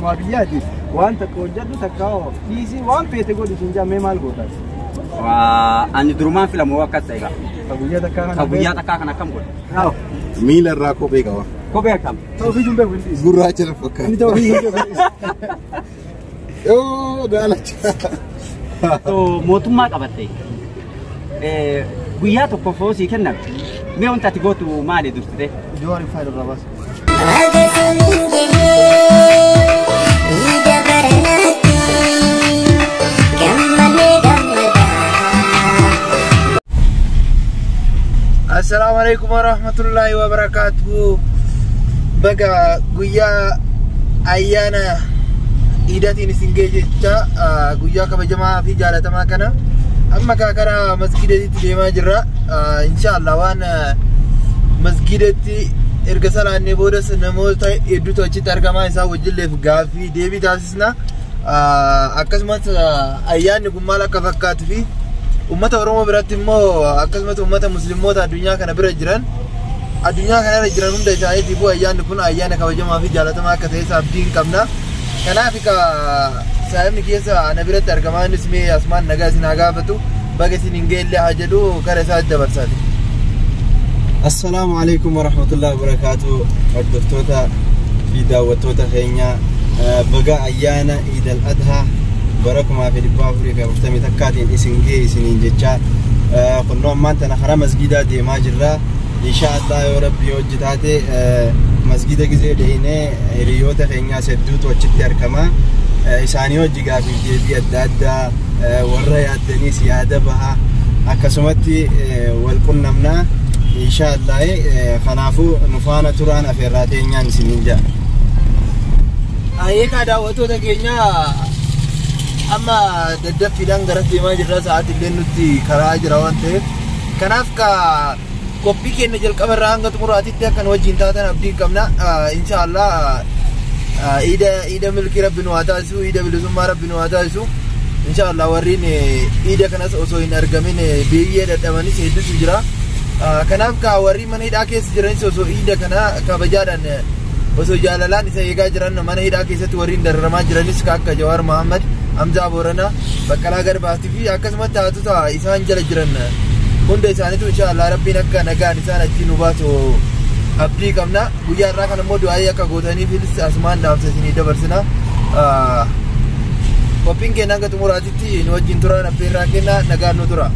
Mootummaa biyyaati waan takka hojjedhu takka hoo dhiisii waan feete godhi siin jaa mee maal gootaas? Waa ani durumaan filamu akkas ta'e gaa. Ka guyyaa takkaa kana Ka guyyaa takkaa kana akkam godha? Haa. Miila irraa kophee qaba. Kophee akkam? Ta'uu ofii hin beeku hin dhiisu. Gurraacha na fakkaata. Inni ta'uu ofii hin beeku hin dhiisu. Yoo daalacha. Mootummaa qabatte guyyaa tokko foosii kenname mee wanta ati gootu maali dursite? Jawaar faayida irraa baasa. Baga samiin gahee iida baranaatti gammadee gammadaa. Assalaamu alaikum warahmatullahi wabarakatuh. Baga guyyaa ayyaana iidaatiin isin ga'e jecha guyyaa kabajamaa fi jaalatamaa kana amma karaa masgiidatti deemaa jirra. Inshaallah waan masgiidatti erga salaannee boodas namoota hedduutu achitti argamaa isaa wajjilleef gaaffii deebii taasisna. Akkasumas ayyaanni kun maal akka fakkaatuu fi uummata Oromoo biratti immoo akkasumas uummata musliimoota addunyaa kana bira jiran addunyaa kana irra jiran hunda isaaniitiifuu ayyaanni kun ayyaana kabajamaa fi jaalatamaa akka ta'e abdii hin qabna. Kanaaf saayibni keessa ana biratti argamaa innis mee asumaan nagaa isin haa gaafatu baga isin hin geelle haa jedhu kara isaatti dabarsaati. Assalaamu alaikum warahmatullahi wabarakatuh. Hordoftoota fi daawwattoota keenya baga ayyaana Iid al-Adha bara 1441 isin ga'e isiniin jecha kunnoo ammaan tana karaa masgiidaa deemaa jirra. Insha Allah yoo Rabbi hojii taate masgiida gizee deeinee hiriyoota keenyaas hedduutu achitti argama. Isaanii hojii gaafiif deebii adda addaa warra yaaddaniis yaada baha akkasumatti wal qunnamnaa. Insha Allah kanaafuu nu faana turaan afeerraa teenyaan isiniin jedha. Eegaa daawwattoota keenya amma daddaffiidhaan gara deemaa jirra sa'aatii illee nutti karaa jira waan ta'eef kanaaf ka qophii keenya jalqaba irraa hanga xumuraatitti akka nu wajjin taatan abdii qabna. Insha Allah iida milkii rabbi nu haa taasisu, iida bilisummaa rabbi nu haa taasisu. Insha Allah warreen iida kanas osoo hin argamin biyyee dadhabanis hedduutu jira. Kanaaf ka warri mana hidhaa keessa jiranis osoo iida kana kabajaadhaan osoo jaalalaan isa eegaa jiran mana hidhaa keessatti warreen dararamaa jiranis akka Jawaar Mohammad, Hamzaa Booranaa, Baqqalaa Garbaatii fi akkasumas taatota isaan jala jiran hunda isaaniitu insha Allah rabbiin akka nagaan isaan achi nu baasu abdii qabna. Guyyaa irraa kana immoo du'aayii akka gootaniifis asumaan dhaamsa isinii dabarsina. Qophiin keenya hanga xumuraatitti nu wajjin turaan affeerraa kenna nagaan nu tura.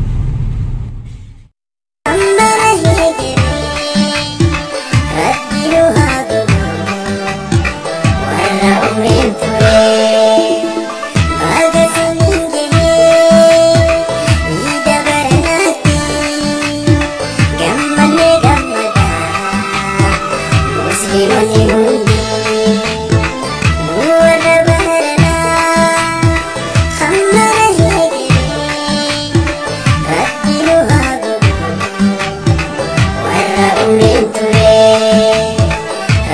Rabbi nu haa godhu warra umriin ture. Baga samiin gahee iida baranaatti gammadnee gammadaa. Musliimonni hundi nu warra baranaa hammara heegeree. Rabbi nu haa godhu warra umriin ture.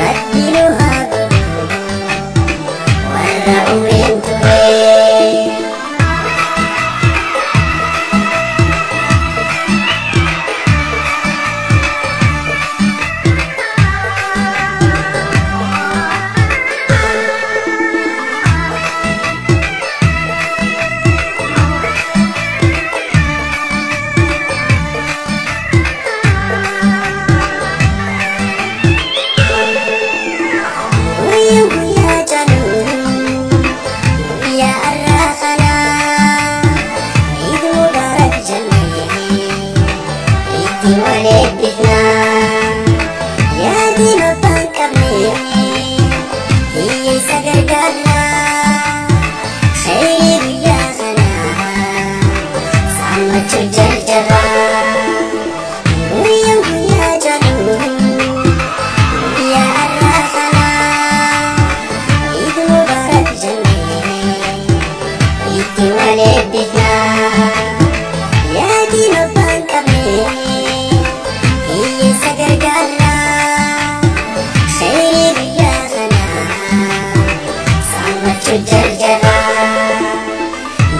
Rabbi nu haa godhu warra umriin ture. Guyyaa guyyaa caaluu guyyaa har'aa kana Eid Mubarak jennee itti wal eebbifna. Yaadin abbaan qabne hiyyeessa gargaarra. Khayrii guyyaa kana saammachuu jaljarra. Guyyaa guyyaa caaluu guyyaa har'aa kana Eid Mubarak jennee itti wal eebbifna. Yaadin abbaan qabne hiyyeessa gargaarra. Khayrii guyyaa kana saammachuu jaljarra.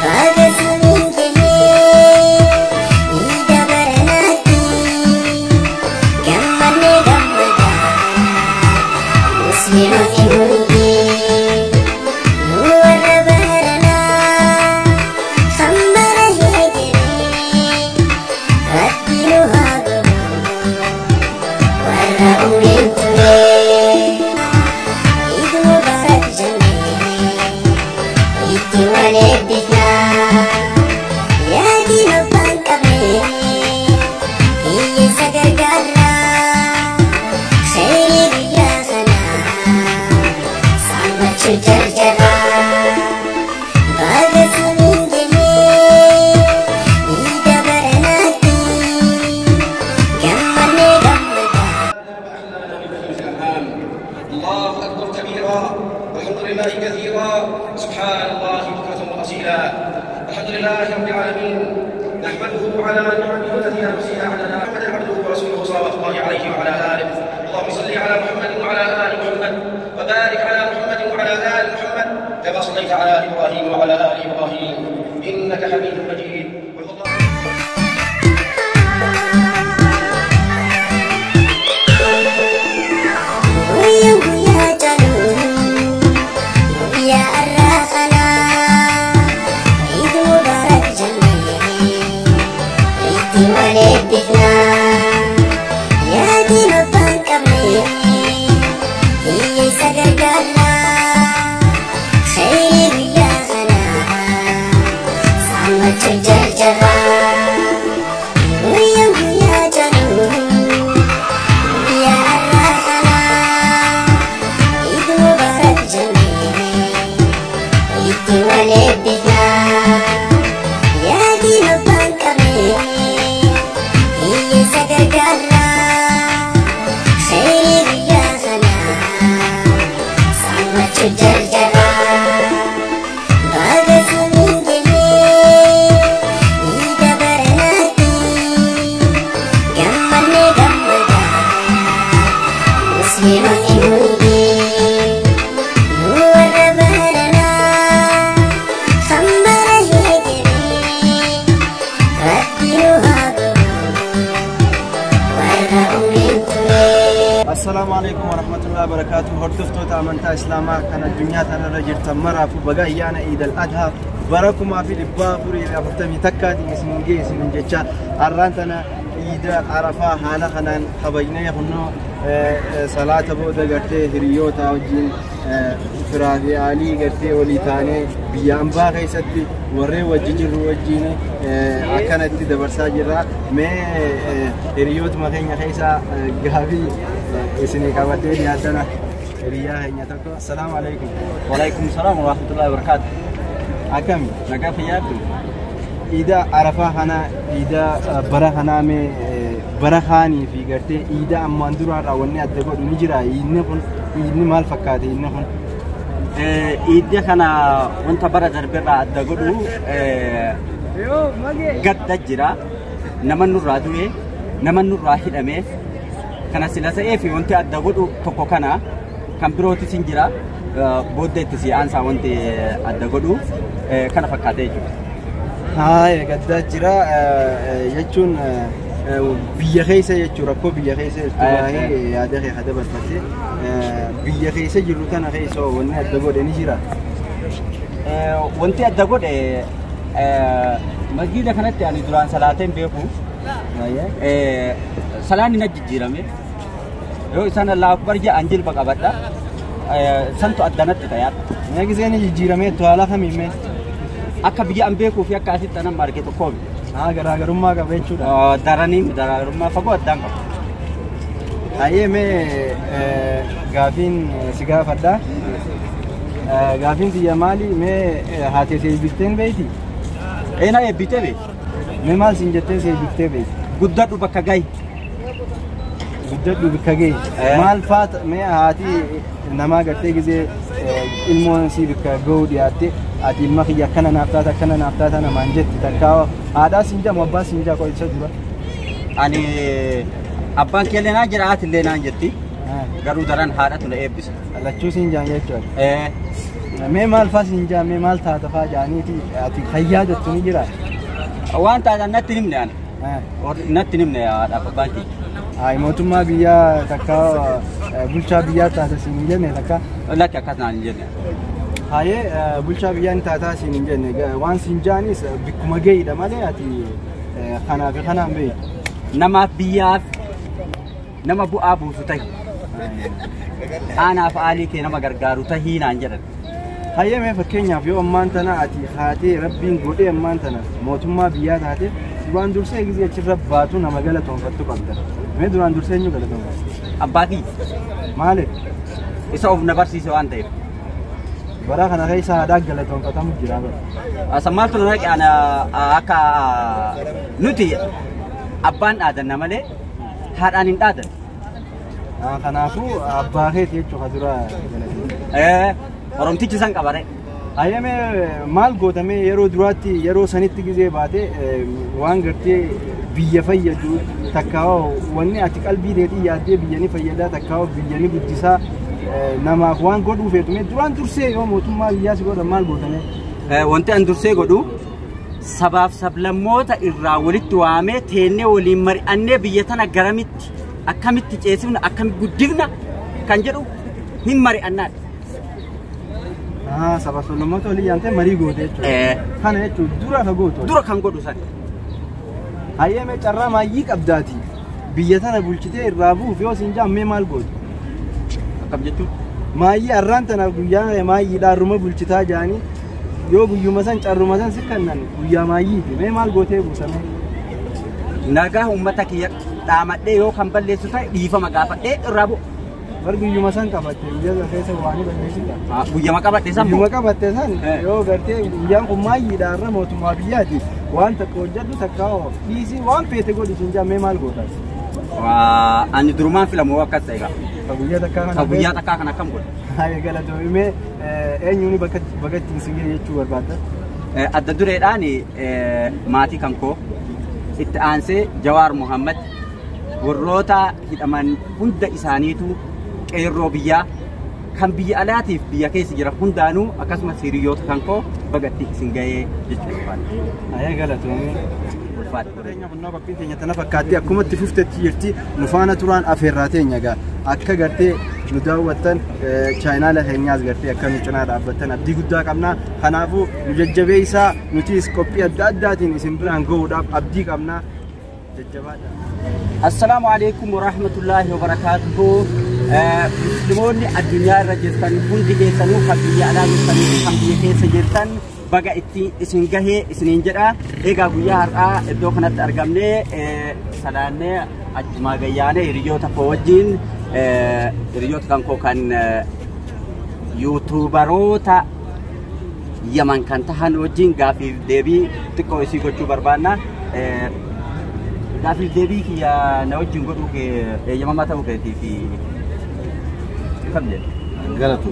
Baga samiin gahee iida baranaatti gammadnee gammadaa. Musliimonni hundi Sammachuu jarjaraa baga samiin gahee iida baranaatti gammannee gammadaa. الله أكبر كبيرا والحمد لله كثيرا سبحان الله بكرة وأصيلا. الحمد لله رب العالمين، نحمده على نعمه التي لا نحصيها عددا. محمدا عبده ورسوله صلوات الله عليه وعلى آله. اللهم صل على محمد وعلى آل محمد، وبارك على محمد وعلى آل محمد، كما صليت على إبراهيم وعلى آل إبراهيم إنك حميد مجيد. Guyyaa guyyaa jaluu guyyaa har'aa kanaa Eid Mubarak jennee itti wal eebbifnaa. Yaadin abbaan qabne hiyyeessa gargaarraa khayrii guyyaa kanaa sammachuu jarjaraa. Guyyaa guyyaa jaluu guyyaa har'aa kanaa Eid Mubarak jennee itti wal eebbifnaa. Yaadin abbaan qabne hiyyeessa gargaarraa khayrii guyyaa kanaa sammachuu jarjaraa. Baga samiin gahee iida baranaatti gammannee gammadaa. Musliimonni hundi nu warra baranaa kan bara heegeree Rabbi nu haa godhu warra umriin turee. Assalaamu alaikum warahmatullahi wabarakatuh. Hordoftoota amantaa Islaamaa kan addunyaa tanarra jirtan maraafuu baga ayyaana Iid al-Adhaa bara 1441 isin geessin jecha har'aan tana Iida Arafaa haala kanaan kabajnee kunnoo salaata booda gartee hiriyoota wajjin firaa fi aalii gartee walii taanee biyya ambaa keessatti warreen wajji jirru wajjin akkanatti dabarsaa jirra. Mee hiriyootuma keenya keessaa gaafii isinii qabatee dhiyaatana hiriyaa keenya tokko. Assalaamu alaikum. Walaikum salaam wa rahmatullahi wa barakatuh. Akkami? Nagaa fayyaadhu. Iida Arafaa kana iida bara kanaa mee bara kaanii fi gartee iida ammaan duraarraa wanni adda godhu ni jira. Iidni kun iidni maal fakkaate iidni kun? Iiddi kana wanta bara darberraa adda godhu gadda jira. Nama nurraa du'e, nama nurraa hidhame. Kana sila ta'ee fi wanti adda godhu tokko kana kan birootis hin jira. Booddee itti si'aansaa wanti adda godhu kana fakkaatee jechuudha. Haaya, gaddaa jira jechuun biyya keessa jechuun rakkoo biyya keessa jirtu baay'ee yaada kee haa dabarfatte. Biyya keessa jirru tana keessa wanni adda godhe ni jira. Wanti adda godhe masgiida kanatti ani duraan salaatee hin beeku. Salaanni na jijjiirame. Yoo isaan Allahu Akbar jedhan jilba qabadha. Santu addanatti ta'e. Mee giseen jijjiiramee haala kamiin mee? Akka biyya an beekuu fi akka asitti anan arge tokkoomi. Haa, garaagarummaa qaba jechuudha. Daranii garaagarummaa fagoo addaan qaba. Hayyee, mee gaafiin si gaafadha. Gaafiin tiyya maali? Mee haati si eebbifteen beeyti? Eena eebbitee beeti. Mee maal siin jettee si eebbiftee beeyti? Guddadhu bakka gahi. Guddadhu bakka gahi. Maal faata mee haati namaa gartee gisee ilmoon sii bakka gahuu dhiyaatte ati ilma kiyya akkana naaf taata akkana naaf taata namaan jetti takkaa haadhaa siin jedhamu abbaa siin jedha qo'icha dura. Ani abbaan keellee naa jira, haati illee naan jetti. Garuu daran haadhatu na eebbisa. Lachuu siin jaan jechuudha. Mee maal faa siin jaan, mee maal taata faa jaaniiti ati fayyaa jettu ni jira? Waan taatan natti himne ani. Natti himne haadhaaf abbaan kiyya. Ay, mootummaa biyyaa takka bulchaa biyyaa taata siin hin jenne takka? Lakki, akkas naan hin jenne. Haayee, bulchaa biyyaa ni taataa siin hin jenne, waan siin jaanis bikkuma gahiidha malee ati kanaa fi kanaan beeyi. Namaaf biyyaaf nama bu'aa buusu tahi. Aanaaf aalii kee nama gargaaru tahii naan jedhan. Hayyee, mee fakkeenyaaf yoo ammaan tana ati haatee rabbiin godhee ammaan tana mootummaa biyyaa taate duraan dursee gisee achirra baatu nama galatoonfattu qabda. Mee duraan dursee eenyu galatoonfatta? Abbaa kiyya. Maaliif? Isa of na barsiise waan ta'eef. Bara kana keessa haadhaa galatoonfatamu jira bara. Sammaatu naqe ana akka nuti abbaan dhaadanna malee haadhaan hin dhaadan. Kanaafuu abbaa keeti jechuudha dura galateeffatu. Oromtichi san qabare. Ayyame maal gootamee yeroo duraatti yeroo sanitti gizee baate waan gartee biyya fayyadu takkaa wanni ati qalbii teetii yaaddee biyya ni fayyadaa takkaa biyya ni guddisaa namaaf waan godhuu feetume duraan dursee yoo mootummaa biyyaa si godhan maal gootamee? Wanti an dursee godhu sabaaf sablammoota irraa walitti waamee teennee waliin mari'annee biyya tana garamitti akkamitti ceesifna akkamitti guddifna kan jedhu hin mari'annaadha. Saba sablammoota walii yaamtee marii goote jechuudha. Kana jechuun dura ka gootu. Dura kan godhu san. Hayyame carraa maayyii qabdaati. Biyya tana bulchitee irraa bu'uuf yoo siin jaammee maal gootu? Akkam jechuun? Maayyii arraan tana guyyaa maayyiidhaan ruma bulchitaa jaanii yoo guyyuma san carruma san si kennan guyyaa maayyiiti. Mee maal gootee buusame? Nagaa uummata kiyya dhaamadhee yoo kan balleessu ta'e dhiifama gaafadhee irraa bu'u. Bar guyyuma san qabatte biyya keessa waanii balleessita. Guyyama qabatte san Guyyuma qabatte san yoo gartee guyyaan kun maayyiidhaan irra mootummaa biyyaati. Waan takka hojjedhu takka dhiisii waan feete godhi siin jaammee maal gootas? Ani durumaan filamu akkas ta'e gaa. Ka guyyaa takkaa kana. Ka guyyaa takkaa kana akkam godha? Haye galatoomimee eenyuun bakka ittiin sin gahe jechuu barbaadda? Adda dureedhaan maatii kan koo itti aansee Jawaar Muhammad warroota hidhaman hunda isaaniitu qeerroo biyyaa kan biyya alaatiif biyya keessa jira hundaanuu akkasumas hiriyoota kan koo bagatti isin gahee jechuu barbaadda. Haye galatoomii. Ulfaadha. Teenya kunnaa qophiin teenya tana fakkaatti akkuma itti fuftetti jirti nu faana turaan afeerraa teenya gaa akka gartee nu daawwattan chaayinaala keenyaas gartee akka nu cinaa dhaabbattan abdii guddaa qabna kanaafuu nu jajjabeessaa nutis qophii adda addaatiin isin biraan gahuudhaaf abdii qabna jajjabaadha. Assalaamu alaikum warahmatullaahi wabarakaatuhu. Musliimoonni addunyaa irra jirtan hundi keessanuu kan biyya alaa jirtanii kan biyya keessa jirtan baga itti isin gahee isiniin jedha. Egaa guyyaa har'aa iddoo kanatti argamnee salaannee achumaa gayyaanee hiriyoota koo wajjin hiriyoota kan koo kan yuutuubaroota Yaman kan tahan wajjin gaafiif deebii xiqqoo isii gochuu barbaanna. Gaafiif deebii kiyya na wajjin godhuu eeyyamamaa ta'uu keetii fi kam jedhu? Galatu.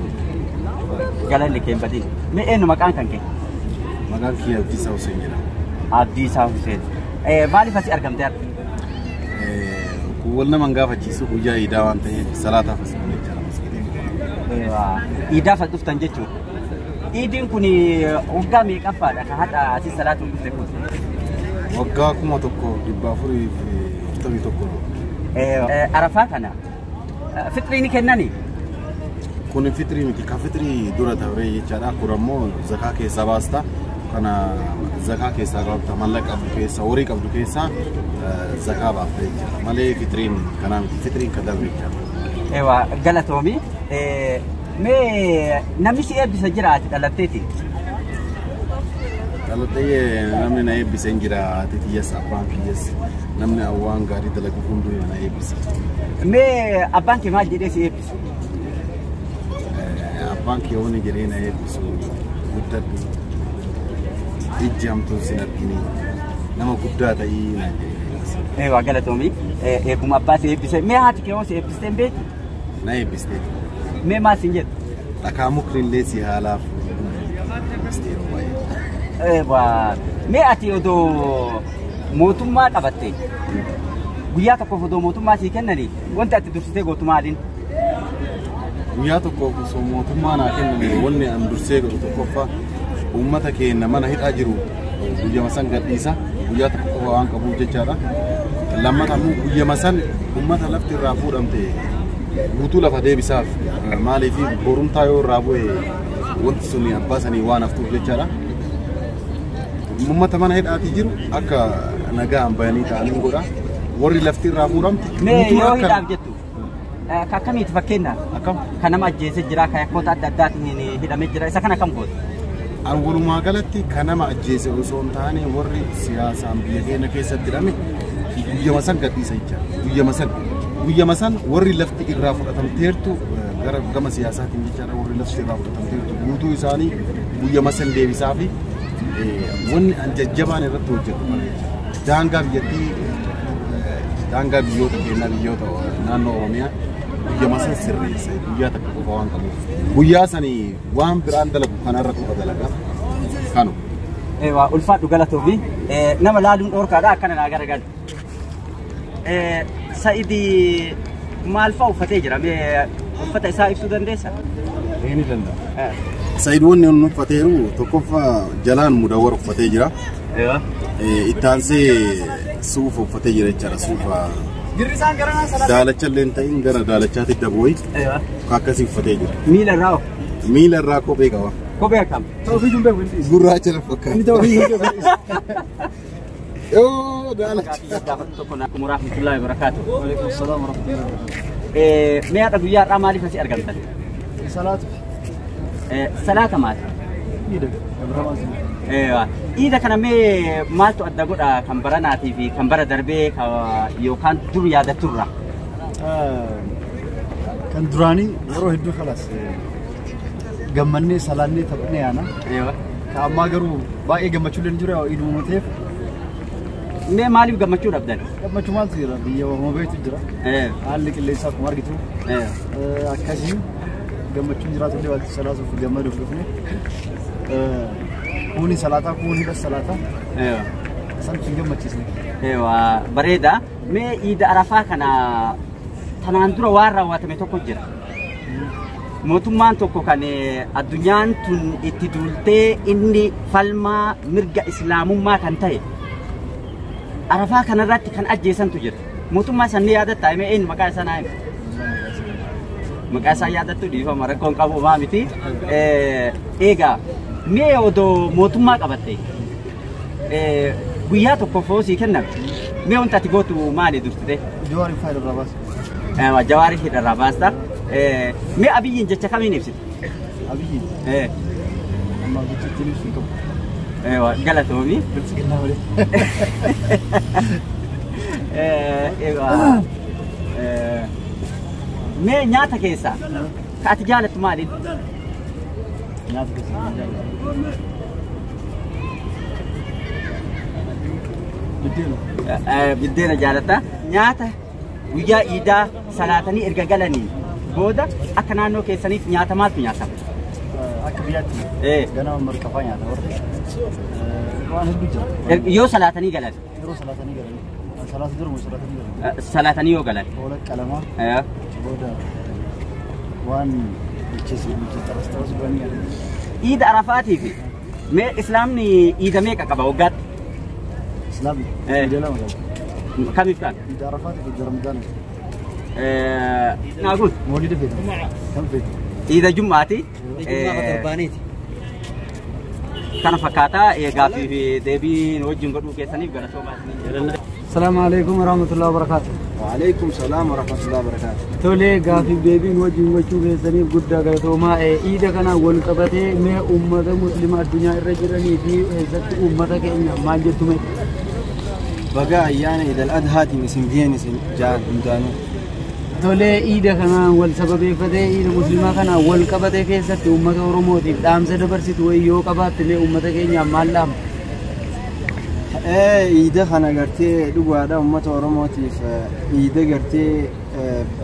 Galanni kee hin badin. Mee eenyu maqaan kan kee? Maqaan kiyya Abdiisaa Hussein jedhama. Abdiisaa Hussein. Maaliif asii argamte har'a? Kun wal nama hin gaafachiisu guyyaa iidaa waan ta'eef salaataaf as dhufne jechaadha masgiida. Iidaaf as dhuftan jechuudha. Iidiin kun waggaa meeqaffaadha kan hadha asii salaatuun dhufte kun? Waggaa 1441. Arafaa kana fixrii ni kennanii? Kun fixrii miti ka fixrii dura dabree jechaadha. Kun ammoo zakaa keessaa baasta. Kana zakaa keessaa qabda mallaqa qabdu keessaa horii qabdu keessaa zakaa baafta jechaadha. Malee fixriin kanaa miti fixriin ka dabre jechaadha. Ewa galatoomi. Mee namni si eebbisa jira ati dhalatteeti? Dhalatee namni na eebbise hin jira haati kiyyas abbaan kiyyas namni waan gaarii dalagu hunduu na eebbisa. Mee abbaan kee maal jedhee si eebbise? Abbaan kiyya wanni jedhee na eebbisu guddadhu ijji hamtuun sin argini nama guddaa ta'ii naan jedhee. Ewa galatoomi. Eeguma abbaa si eebbise. Mee haati kee hoo si eebbistee hin beektu? Na eebbistee. Mee maal siin jettu? Dhakaa mukni illee si haalaaf eebbistee yeroo baay'ee. Ewa mee ati odoo mootummaa qabatte guyyaa tokkoof odoo mootummaa sii kennanii wanti ati dursitee gootu maaliin? Guyyaa tokkoof osoo mootummaa naa kenname wanni an dursee godhu tokkoffaa uummata keenya mana hidhaa jiru guyyama san gadhiisa guyyaa tokko qofa waan qabuuf jechaadha. Lammata immoo guyyama san uummata lafti irraa fuudhamte guutuu lafa deebisaaf maaliif borumtaa yoo irraa bu'e wanti sun abbaa sanii waan haftuuf jechaadha. Uummata mana hidhaatii jiru akka nagaan bayanii ta'anii godha. Warri lafti irraa fuudhamte Mee guutuu yoo akka hidhaaf jettu ka akkamiiti fakkeenyaaf? Akkam? Kan nama ajjeesee jira, kan yakkoota adda addaatiin hidhamee jira, isa kana akkam goota? An walumaa galatti kan nama ajjeese osoo hin taane warri siyaasaan biyya keenya keessatti hidhame guyyama san gadhiisa jechaadha. Guyyama san. Guyyama san warri lafti irraa fudhatamteertu gara gama siyaasaatiin jechaadha warri lafti irraa fudhatamteertu guutuu isaanii guyyama san deebisaa fi wanni an jajjabaan irratti hojjetu daangaa biyyattii daangaa biyyoota keenyaa biyyoota naannoo Oromiyaa guyyama san sirreessa guyyaa takka qofa waan qabuuf guyyaa sanii waan biraan dalagu kanarra qofa dalaga kanu. Eewaa ulfaadhu galatoomi nama laaluun dhoorkaadha akkana naa garagalu. Sa'idii maal fa'a uffatee jira mee uffata isaa ibsuu dandeessaa? Ni danda'a. Sa'id wanni inni uffateeru tokkoffaa jalaan mudawwara uffatee jira. Itti aansee suufa uffatee jira jechaadha suufa. Daalacha illee hin ta'in gara daalachaatti dabooyi akkasii uffatee jira. Miila irraa hoo? Miila irraa kophee qaba. Kophee akkam? Gurraacha na fakkaata. Yoo daalacha. Gaafatu tokko na warahmatullahi wabarakatuh. Waalaikum salaam warahmatullahi wabarakatuh. Mee haadha guyyaa har'aa maaliif asii argamtan? Salaatu. Salaata maali? Iida. Iida kana mee maaltu adda godha kan baranaatii fi kan bara darbee yookaan dur yaadatturra? Kan duraanii yeroo hedduu khalaas gammannee salaannee taphannee yaana. Ka ammaa garuu baay'ee gammachuu illee hin jiru iiduma ta'eef. Mee maaliif gammachuu dhabdan? Gammachuu maaltu jira biyya Oromoo beektu jira. Haalli qilleensaa akkuma argitu. Akkasii gammachuun jiraatu illee walitti salaatuuf gammaduuf dhufne. Kuni salaataa kuni hidha salaataa. Isaan hin gammachiisne. Bareeda. Mee iida arafaa kana tanaan dura waan raawwatame tokko jira. Mootummaan tokko kan addunyaan tun itti duultee inni falmaa mirga islaamummaa kan ta'e arafaa kanarratti kan ajjeesantu jira. Mootummaa san ni yaadatta mee eenyu maqaa isaa naa himi? Maqaa isaa yaadattu dhiifama rakkoon qabu maa miti. Egaa mee odoo mootummaa qabatte guyyaa tokko foosii kenname mee wanta ati gootu maali dursite? Jawaarii fa'aa irraa baasa. Jawaarii hidharraa baasta. Mee Abiyyiin jecha kamiin ibsite? Abiyyiin? Amma jecha ittiin ibsu hin qabu. Galatoomi. Biltsiginnaa malee. Egaa mee nyaata keessaa ka ati jaalattu maali? Nyaata keessaa kan jaallattu. Biddeena. Biddeena jaalatta. Nyaata guyyaa iidaa salaatanii erga galanii booda akka naannoo keessaniif nyaata maaltu nyaatama? Akka biyyaatti ganama marqafaa nyaata warri. Waan hedduu jira. Yoo salaatanii galan? Yeroo salaatanii galan. Salaata dura moo salaatanii galan? Salaatanii yoo galan. Hoola qalamaa. Booda waan bilcheesse xaras xaras godhanii nyaatan. Iida Arafaatii fi mee islaamni iida meeqa qaba waggaatti? Islaamni iida lama qaba. Kamiif kan? Iida Arafaatii fi iida Ramadaana. Naaguun. Moolida feeta. Kam feeta? Iida Jum'aati. Jum'aa torbaaniiti. Kana fakkaataa gaaffii fi deebii nu wajjin godhuu keessaniif galatoomaa isiniin jedha. Salaamu alaikum warahmatullahi wabarakatuh. Waalaikum salaam warahmatullahi wabarakatuh. Tolee gaaffii deebii nu wajjin gochuu keessaniif guddaa galatoomaa. Iida kana wal qabatee mee uummata musliima addunyaa irra jiranii fi keessatti uummata keenya maal jettu mee? Baga ayyaana Iidal Adhaatiin isin gaheen isin ja'an hundaanuu. Tolee iida kanaan wal sababeeffatee iida musliimaa kanaan wal qabatee keessatti uummata Oromootiif dhaamsa dabarsitu wayii yoo qabaatte mee uummata keenyaaf maal dhaamta? Iida kana gartee dhugaadha uummata Oromootiif iida gartee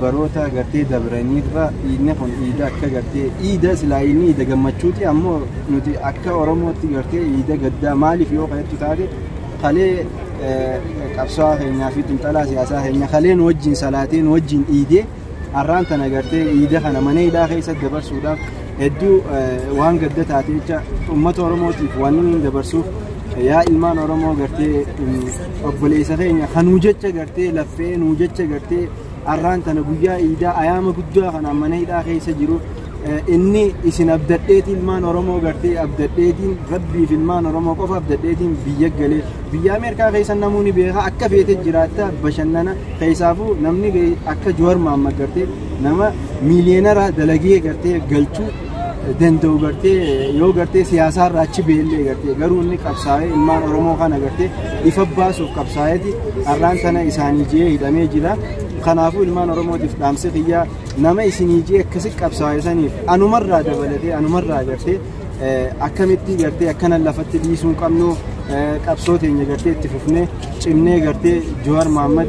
baroota gartee dabraniirra iidni kun iida akka gartee iida silaa inni iida gammachuuti ammoo nuti akka Oromootti gartee iida gaddaa maaliif yoo ka'ettu taate kalee qabsaa'aa keenyaa fi xinxalaa siyaasaa keenya kalee nu wajjin salaatee nu wajjin iidee har'aan tana gartee iida kana mana hidhaa keessatti dabarsuudhaaf hedduu waan gadda taate jecha uummata Oromootiif waan inni dabarsuuf yaa ilmaan Oromoo gartee obboleessa keenya kanuu jecha gartee laffee nuu jecha gartee har'aan tana guyyaa iidaa ayaama guddaa kana mana hidhaa keessa jiru inni isin abdadheetiin ilmaan Oromoo gartee abdadheetiin rabbiif ilmaan Oromoo qofa abdadheetiin biyya galee biyya Ameerikaa keessa namoonni beekaa akka feete jiraatta bashannana keessaafuu namni akka Jowaar Mahaammad gartee nama miiliyeenara dalagee gartee galchuu danda'u gartee yoo gartee siyaasaarraa achi beellee gartee garuu inni qabsaa'ee ilmaan Oromoo kana gartee ifa baasuuf qabsaa'eeti har'aan tana isaanii jee hidhamee jira. Kanaafuu ilmaan Oromootiif dhaamsi kiyyaa nama isinii jee akkasi qabsaa'isaniif anumarraa dabalatee anumarraa gartee akkamitti gartee akkana lafatti dhiisuu hin qabnu, qabsoo teenya gartee itti fufnee cimnee gartee Jawaar Mohammad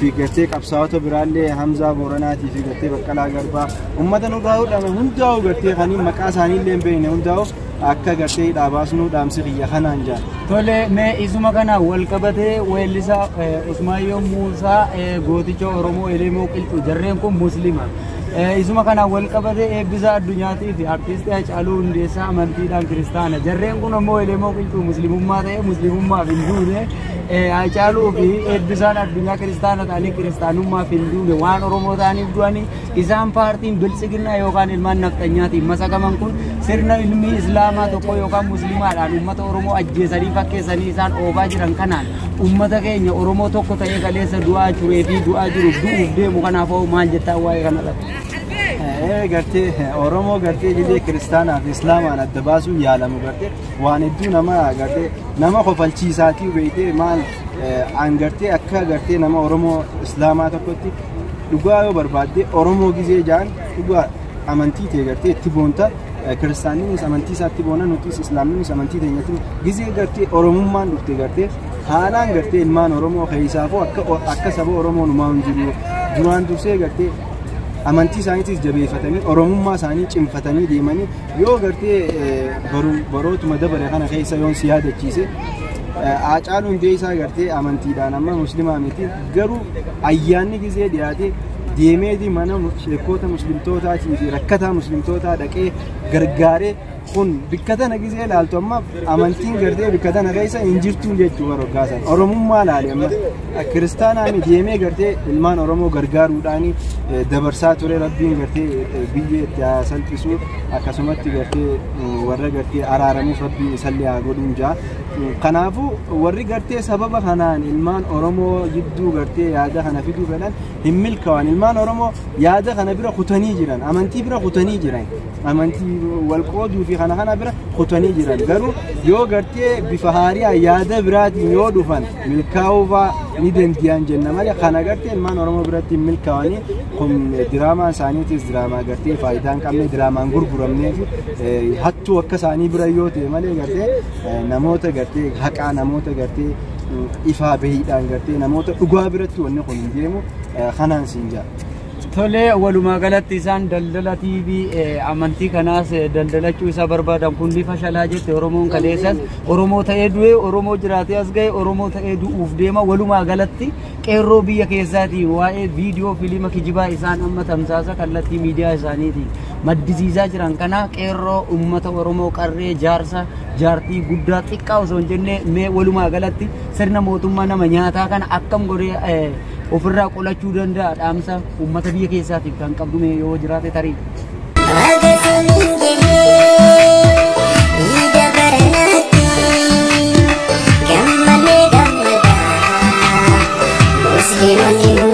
fi gartee qabsaa'ota biraallee Hamzaa Booranaatii fi gartee Baqqalaa Garbaa uummata nurraa hudhame hundaa'u gartee kaniin maqaa isaanii illee hin beekne hundaa'u akka gartee hidhaa baasnu dhaamsi kiyya kanaan jaa. Tole, mee isuma kana wal qabatee weellisaa Usmaayyoo Muusaa, gooticha Oromoo Elemoo Qilxuu, jarreen kun Muslima. Isuma kana wal qabatee Eebbisaa Addunyaatii fi artiistii Hacaaluu Hundeessaa amantiidhaan Kiristaana. Jarreen kun ammoo Elemoo Qilxuu Muslimummaa ta'ee Muslimummaaf hin duune. Hacaaluu fi Eebbisaan Addunyaa Kiristaana ta'anii Kiristaanummaaf hin duune, waan Oromoo ta'aniif du'anii. Isaan paartiin Biltsiginnaa yookaan ilmaan nafxanyaatiin masakaman kun sirna ilmi Islaamaa tokko yookaan Muslimaadhaan uummata Oromoo ajjeesanii fakkeessanii isaan oofaa jiran kanaan uummata keenya Oromoo tokko ta'ee kaleessa du'aa turee fi du'aa jiru du'uuf deemu kanaaf hoo maal jettaa waa'ee kanarratti? Gartee Oromoo gartee gidee Kiristaanaa fi Islaamaan adda baasuun yaalamu gartee waan hedduu nama gartee nama kofalchiisaatii beektee maal an gartee akka gartee nama Oromoo Islaamaa tokkotti dhugaa yoo barbaadde Oromoo gizee jaan dhugaa amantii ta'e gartee itti boonta, Kiristaannis amantii isaatti boona, nutis Islaamnis amantii teenyatti gizee gartee Oromummaan dhufte gartee haalaan gartee ilmaan Oromoo keessaafuu akka saba Oromoo numaa hin jiru duraan dursee gartee amantii isaaniitis jabeeffatanii Oromummaa isaanii cimfatanii deemanii. Yoo gartee barootuma dabare kana keessa yoon si yaadachiise, Haacaaluu Hundeessaa gartee amantiidhaan amma Muslimaa miti, garuu ayyaanni gizee dhiyaate deemeeti mana sheekota Muslimtootaatii fi rakkataa Muslimtootaa dhaqee gargaaree. Kun bikka tana gizee ilaaltu amma amantiin gartee bikka tana keessa hin jirtu jechuu baroggaasan Oromummaa laale. Amma Kiristaanaan deemee gartee ilmaan Oromoo gargaaruudhaan dabarsaa ture. Rabbiin gartee biyya itti haa salphisu, akkasumatti gartee warra gartee araaramuuf Rabbiin isallee haa godhuun jaa. Kanaafuu warri gartee sababa kanaan ilmaan Oromoo jidduu gartee yaada kana fiduu fedhan hin milkaa'an. Ilmaan Oromoo yaada kana bira kutanii jiran, amantii bira kutanii jiran, amantii wal qooduu fi kana kana bira kutanii jiran. Garuu yoo gartee bifa haariyaa yaada biraatiin yoo dhufan milkaa'uu ni dandeeyyan jenna malee kana gartee ilmaan Oromoo biratti hin milkaa'anii. Kun diraamaan isaaniitis diraamaa gartee faayidaa hin qabne, diraamaan gurguramnee fi hattuu akka isaanii bira yoo ta'e malee gartee namoota gartee haqaa, namoota gartee ifaa bahiidhaan gartee namoota dhugaa biratti wanni kun hin deemu kanaan siin jaa. Tolee, walumaa galatti isaan daldala TV amantii kanaas daldalachuu isa barbaadan kun ni fashalaa jette. Oromoon kaleessas Oromoo ta'ee du'ee, Oromoo jiraatee as ga'e, Oromoo ta'ee du'uuf deema. Walumaa galatti qeerroo biyya keessaatiin waa'ee viidiyoo fiilima kijibaa isaan amma tamsaasa kallattii miidiyaa isaaniitiin maddisiisaa jiran kana qeerroo uummata Oromoo qarree, jaarsa, jaartii, guddaa xiqqaa osoo hin jenne mee walumaa galatti sirna mootummaa nama nyaataa kana akkam godhee ofirraa qolachuu danda'a? Dhaamsa uummata biyya keessaatiif kan qabdu mee yoo jiraate tarii. Baga samiin gahee iida baranaatti gammannee gammadaa musliimonni.